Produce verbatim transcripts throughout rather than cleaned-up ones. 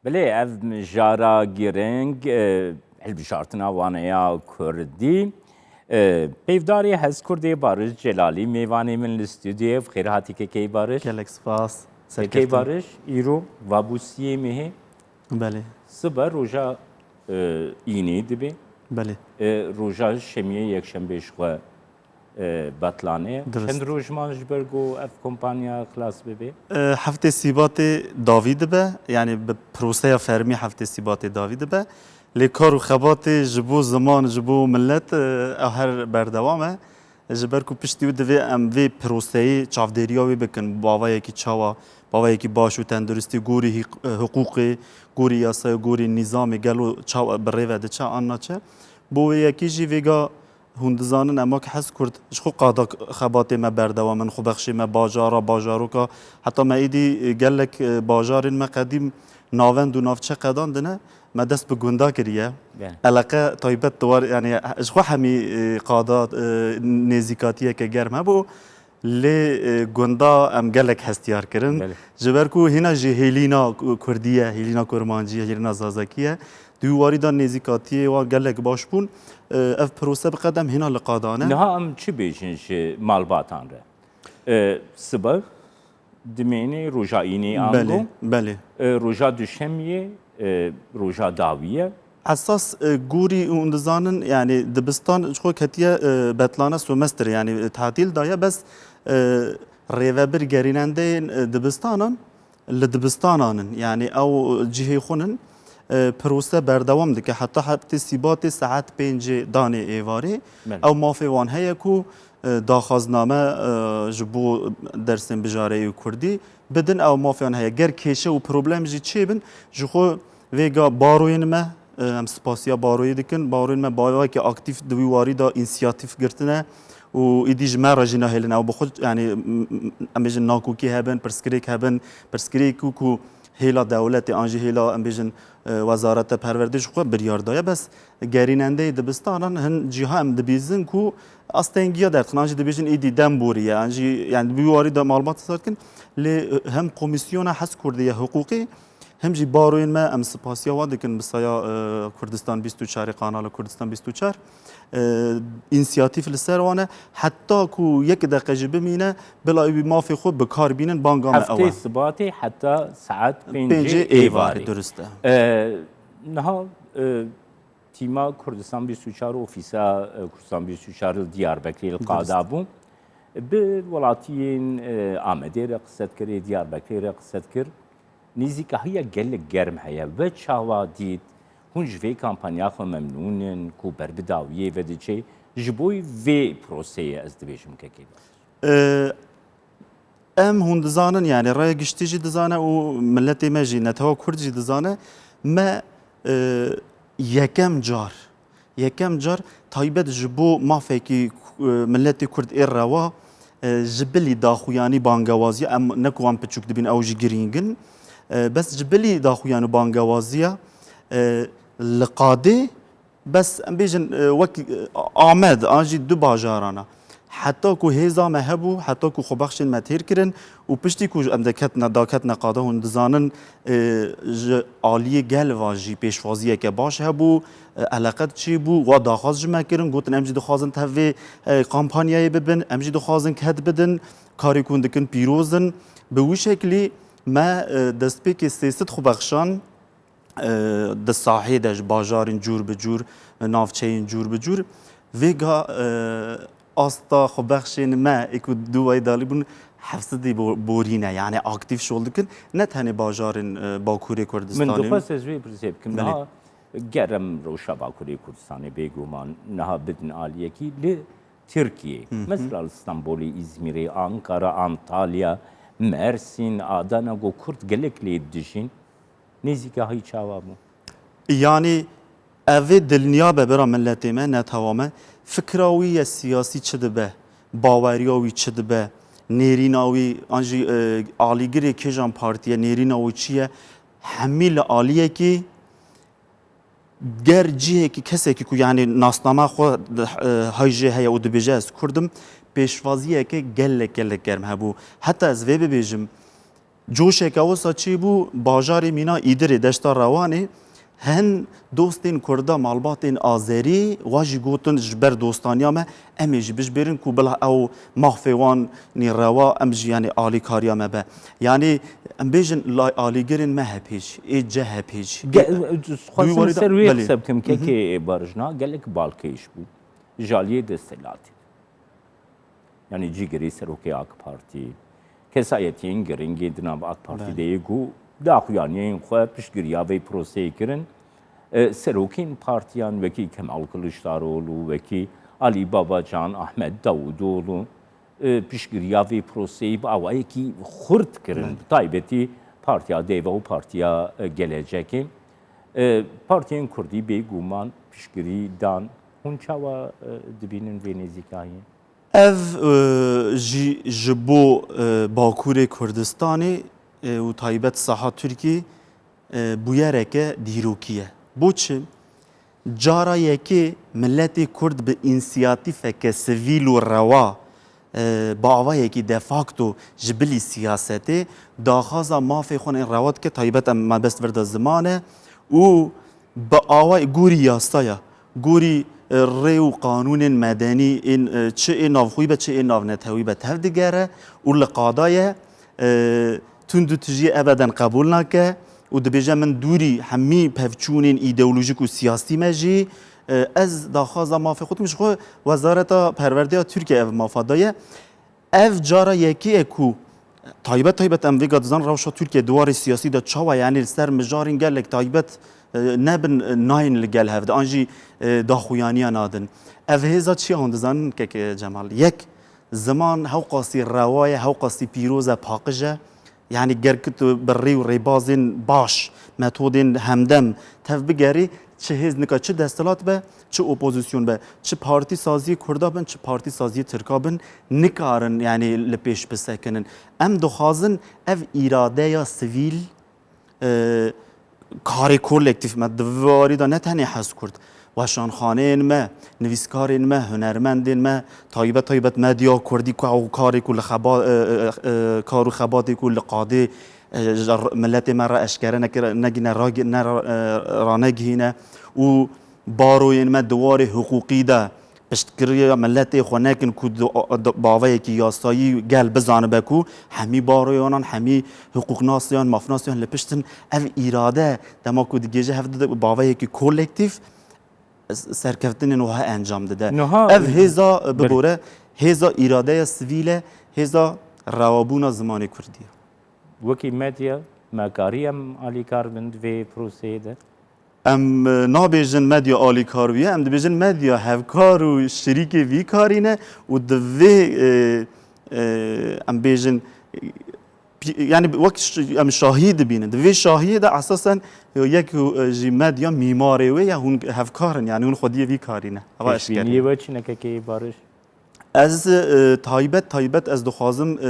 Belê, ev mijara giring, e, hilbijartina waneya kurdî. E, peyvdarê Hezkurdê Barış Celalî mêvanê min li stûdyoyê. Bi xêr hatî kekeyî Barış. Gelek spas. Kekeyî Serkeftin. Barış, îro va bû siyê mehê. Belê. Sibe roja, e, înê dibe. Belê. E, roja şemiyê yekşembê ji xwe e, betlane. Dirist. Çend roj man ji ber ku ev kompanya xilas bibe? E, heftê Sîbatê dawî dibe, yanî bi proseya fermî heftê Sîbatê dawî dibe. Lê kar û xebatê ji bo ziman, ji bo milet, e, ew her berdewam e. Ji ber ku piştî wî divê em vê proseyê çavdêriya wî bikin, bavayekî çawa, bavayekî baş û tenduristî gorî hîq-, e, hiqûqê, gorî yasayê, gorî nîzamê gelo çawa bi rê ve diçe an naçe. Bo wê yekî jî vêga Hûn dizanin, ema ki Hezkurd ji xwe qada xebatê me berdewam in, xwebexşê me bajara, bajaroka, heta me êdî, e, gelek, e, bajarên me qedîm navend û navçe qedandine, me dest bi gunda kiriye. Belê. Eleqe taybet di war, yanî ji xwe hemî, e, qada, e, nêzîkatiyeke germ hebû. Lê, e, gunda em gelek hestiyar kirin. Belê. Ji ber ku hîna jî hêlîna ku-, kurdî ye, hêlîna kurmancî ye, hêlîna zazakî ye. Di wî warî de nêzîkatiyê wan gelek baş bûn. E, ev prose bi qedem hîna li qadan e. Niha em çi bêjin ji malbatan re? E, sibe, dimênê, roja înê ango. Belê, belê. E, roja duşemiyê, e, roja dawî ye. Esas, e, gorî hûn dizanin, yanî dibistan ji xwe ketiye, e, betlane semester, yanî, e, tatîl daye, bes, e, rêvebir gerînendeyên, e, dibistanan li dibistanan in, yanî ew cihê xwe nin, e, prose berdewam dike. Heta heftê Sîbatê saet pêncê danê êvarê. Belê. Ew mafê wan heye ku, e, daxwazname, e, ji bo dersên bijareyê û kurdî bidin, ew mafê wan heye. Ger kêşe û problem jî çêbin, ji xwe vêga baroyên me, e, em spasiya baroyê dikin. Baroyên me bawekî aktîf di wî warî de însiyatîf girtine û îdî ji me re jî nahêlin ew bi xwe, yanî, m-, m-, em bêjin nakokî hebin, pirsgirêk hebin, pirsgirêk ku, ku hêla dewletê an jî hêla, em bêjin, e, wezareta perwerdê ji xwe biryar daye. Bes gerînendeyê dibistanan hin cîha em dibîzin ku astengiya derdixin, an jî dibêjin êdî dem boriye, an jî, yanî, bi wî warî de malbat sar dikin. Lê, e, hem komîsyona Hezkurdê ye hiqûqî, hem jî baroyên me, em spasiya wan dikin bi saya, e, Kurdistan bîst û çarê, kanala Kurdistan bîst û çar. E, însiyatîf li ser wan e. Heta ku yek deqe jî bimîne, bila wî mafê xwe bi kar bînin, banga me ew e. Heftê Sibatê heta saet pêncê êvarê. Pêncê êvarê, durist e. E, niha, e, tîma Kurdistan bîst û çar, ofîsa, e, Kurdistan bîst û çar li Diyarbekirê li qada bû. Bi welatiyên, e, Amedê re qise dikir, ê Diyarbekirê re qise dikir. Nêzîkahiya gelek germ heye. We çawa dît? Hûn ji vê kampanya xwe memnûn in ku ber bi dawiyê ve diçe? Ji bo vê proseyê ez dibêjim kekê. E, em hûn dizanin, yanî raya giştî jî dizane û miletê me jî, netewa Kurd jî dizane, me, e, yekem car, yekem car taybet ji bo mafekî, e, miletê Kurd ê rewa, e, ji bilî daxuyanî bangewaziya, em ne ku wan piçûk dibîn, ew jî girîng in. E, bes ji bilî daxuyan û bangewaziya, e, li qadê, bes em bêjin, e, wek, e, Amed, an jî du bajarana. Heta ku hêza me hebû, heta ku xwebexşên me têr kirin û piştî ku em de ketine, daketine qada, hûn dizanin, e, ji aliyê gel ve jî pêşwaziyeke baş hebû, e, eleqet çêbû, wa daxwaz ji me kirin, gotin, em jî dixwazin tev vê, e, kampanyayê bibin, em jî dixwazin ked bidin, karê ku hûn dikin pîroz in. Bi wî şeklî me, e, destpêkê sê sed xwebexşan, e, di sahê de ji bajarên cûr bi cûr, navçeyên cûr bi cûr. Vêga, e, asta xwebexşên me ê ku du wayî dalî bûn, heft sedî bo-, borî ne, yanî aktîf şol dikin. Ne tenê bajarên, e, Bakurê Kurdistanê. Min dixwest ez wê pirsê bikim. Belê. Niha ger em rewşa Bakurê Kurdistanê bêguman niha bidin aliyekî li Tirkiyê. Hı hı. Mesela li Stenbolê, Îzmîrê, Ankara, Antalya, Mersîn, Adana, ku Kurd gelek lê dijîn. Nêzîkahî çawa bû? Yanî ev ê dilniya be bira miletê me, netewa me, fikra wî ye siyasî çi dibe, baweriya wî çi dibe, nêrîna wî, an jî, e, alîgirê kêjan partî ye, nêrîna wî çi ye, hemî li aliyekî ger cihekî, kesekî ku, yanî, nasnama xwe di, e, hay jê heye û dibêje ez Kurd im, pêşwaziyeke gelek gelek germ hebû. Heta ez vê bibêjim, Coşeke wisa çêbû bajarê mîna Îdirê, deşta Rewanê, hin dostên Kurda, malbatên Azerî, wa jî gotin ji ber dostaniya me, em ê jî bijbêrin ku bila ew mafê wan nî rewa, em jî, yanî, alîkariya me be. Yanî, em bêjin, la-, alîgirên M H P jî, ê C H P jî. Ge-, ez dixwazim ser wê qise bikim, kekê Barijna gelek balkêş bû ji aliyê desthilatê. Yanî cîgirê serokê AK Partî, kesayetiyên giringê di nav AK Partî de yê ku daxuyaniyên xwe piştgiriya vê proseyê kirin. E, serokên partiyan wekî Kemal Kiliçdaroglu, wekî Alî Babacan, Ahmet Davutoğlu, e, piştgiriya vê proseyê bi awayekî xurt kirin. Bi taybetî Partiya Deva û Partiya, e, Gelecekê. E, partiyên Kurdî bêguman piştgirî dan. Hûn çawa, e, dibînin vê nêzîkayî? Ev, e, jî ji bo, e, Bakurê Kurdistanê, e, û taybet saha Tirkiyê, e, bûyereke dîrokî ye. Bo çi? Cara yekê miletê Kurd bi însiyatîfeke sivîl û rewa, e, bi avayekî de facto ji bilî siyasetê daxwaza mafê xwe yên rewa dike, taybet em mebest vir de ziman e û bi awayê gorî yasaya, gorî, e, rê û qanûnên medenî ên, e, çi ê navxwî be, çi ê navnetewî be, tev digere û li qada ye, e, tund û tijî ebeden qebûl nake û dibêje, min dûrî hemî pevçûnên îdeolojîk û siyasî me jî, e, ez daxwaza mafê xwe dikim. Ji xwe Wezareta Perwerdeya Tirkiye ev mafa daye. Ev cara yekê ye ku taybet, taybet em vêga dizan rewşa Tirkiye di warê siyasî de çawa, yanî li ser mijarên gelek taybet, e, nebin, e, nayên li gel hev de, an jî, e, daxuyaniya nadin. Ev hêza çi an dizanin kek, e, Cemal? Yek, ziman hewqasî rewa ye, hewqasî pîroz e, paqij e. Yanî ger ku tu bi rê û rêbazên baş, metodên hemdem tev bigerî, çi hêz nika, çi desthilat be, çi opozîsyon be, çi partî saziyê Kurda bin, çi partî saziyê Tirka bin, nikarin, yanî, li pêş bisekinin. Em dixwazin ev îradeya sivîl, e, karê kolektîf me, di vî warî de ne tenê Hezkurd, weşanxaneyên me, nivîskarên me, hunermendên me, taybet taybet medya kurdî ku ew karê ku li xeba-, e, e, e, kar û xebatê ku li qadê, e, ji r-, miletê me re eşkere nekir-, negîne, ragi-, ne ra-, e, ranegihîne û baroyên me di warê hiqûqî de piştgiriya miletê xwe nekin ku di, di bavayekî yasayî gel bizanibe ku hemî baroyanan, hemî hiqûqnasiyan, mafnasiyan li pişt in. Ev îrade dema ku digihêje hev di bavayekî kolektîf, serkeftinên wiha encam dide. Niha Ev hêza, e, bibore, hêza îradeya sivîl e, hêza rewabûna zimanê kurdî ye. Wekî medya, me karî em alîkar bin di vê proseyê de? Em, e, nabêjin medya alîkar bûye, em dibêjin medya hevkar û şirîkê vî karî ne û di vê, e, e, em bêjin, e, pî-, yanî wek ş-, em şahî dibînin. Di vê şahiyê de esasen yek, e, jî medya mîmarê wê ye, hûn hevkar in, yanî hûn xwediyê vî karî ne. Eva eşkere. Pêşbîniyê we çi ne kekê Bariş? Ez, e, taybet, taybet ez dixwazim, e,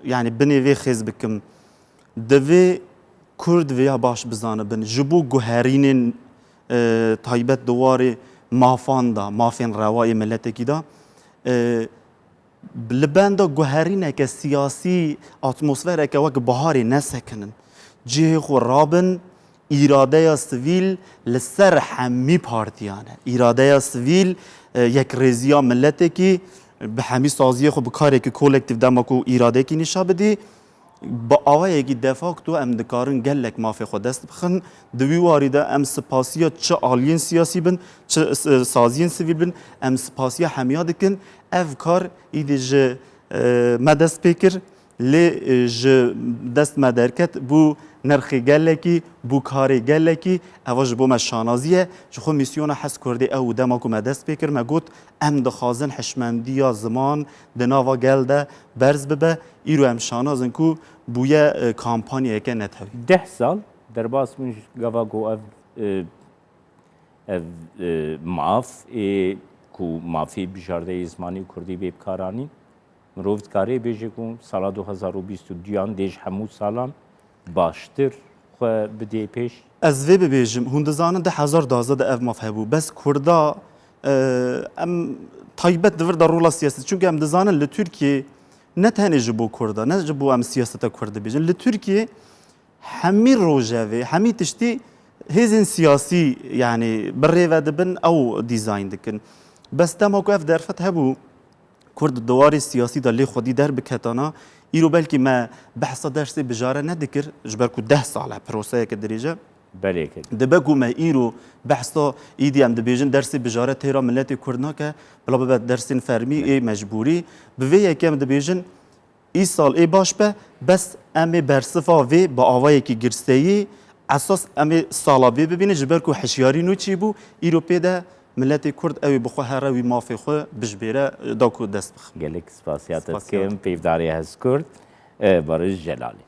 yanî binê vê xêz bikim. Divê Kurd vêya baş bizanibin. Ji bo guherînên, e, taybet di warê mafan de, mafên rewa yê miletekî de, e, li benda guherîneke siyasî, atmosfereke wek biharê nesekinin. Cihê xwe rabin, îradeya sivîl li ser hemî partiyan e. Îradeya sivîl, e, yekrêziya miletekî, bi hemî saziyê xwe, bi karekî kolektîf dema ku îradekî nîşa bidî, bi awayekî de facto em dikarin gelek mafê xwe dest bixin. Di wî warî de em sipasiya çi aliyên siyasî bin, çi s-, saziyên sivîl bin, em sipasiya hemiya dikin. Ev kar îdî ji, e, me dest pê kir, lê, e, ji dest me derket, bû nirxê gelekî, bû karê gelekî. Eva ji bo me şanazî ye. Ji xwe mîsyona Hezkurdê ew û dema ku me dest pê kir, me got, em dixwazin hişmendiya ziman di nava gel de berz bibe. Îro em şanaz in ku bûye, e, kampanyayeke netewî. Deh sal derbas bûn ji gava ku ev, e, ev, e, maf ê ku mafê bijardeyê zimanê kurdî bê bikaranîn. Mirov dikare bêje ku sala du hazar û bîst û duyan dê ji hemû salan baştir xwe bidê pêş? Ez vê bibêjim, hûn dizanin du hazar duwazdeh de ev maf hebû. Bes Kurda, e, em taybet di vir de rola siyasî, çunke em dizanin li Tirkiyê ne tenê ji bo Kurda, ne ji bo em siyaseta Kurd dibêjin. Li Tirkiyê hemî rojevê, hemî tiştî hêzên siyasî, yanî bi rê ve dibin, ew dîzayn dikin. Bes dema ku ev derfet hebû, Kurd di warê siyasî de lê xwedî derbiketana, îro belkî me behsa dersê bijare nedikir, ji ber ku deh sal e, proseyeke dirêj e. Belê ke. Dibe ku me îro behsa, îdî em dibêjin dersê bijare têra miletê Kurd nake, bila bibe dersên fermî ê mecbûrî. Bi vê yekê em dibêjin, îsal ê baş be, bes em ê bersiva vê bi avayekî girseyî, esas em ê sala vê bibînin, ji ber ku hişyarî nû çî bû, îro pê de miletê Kurd ew ê bi xwe here wî mafê xwe bijbêre, da ku dest bixin. Gelek spasiya te Spasiya dikim, peyvdarê Hezkurd, e, Barış Jelalî.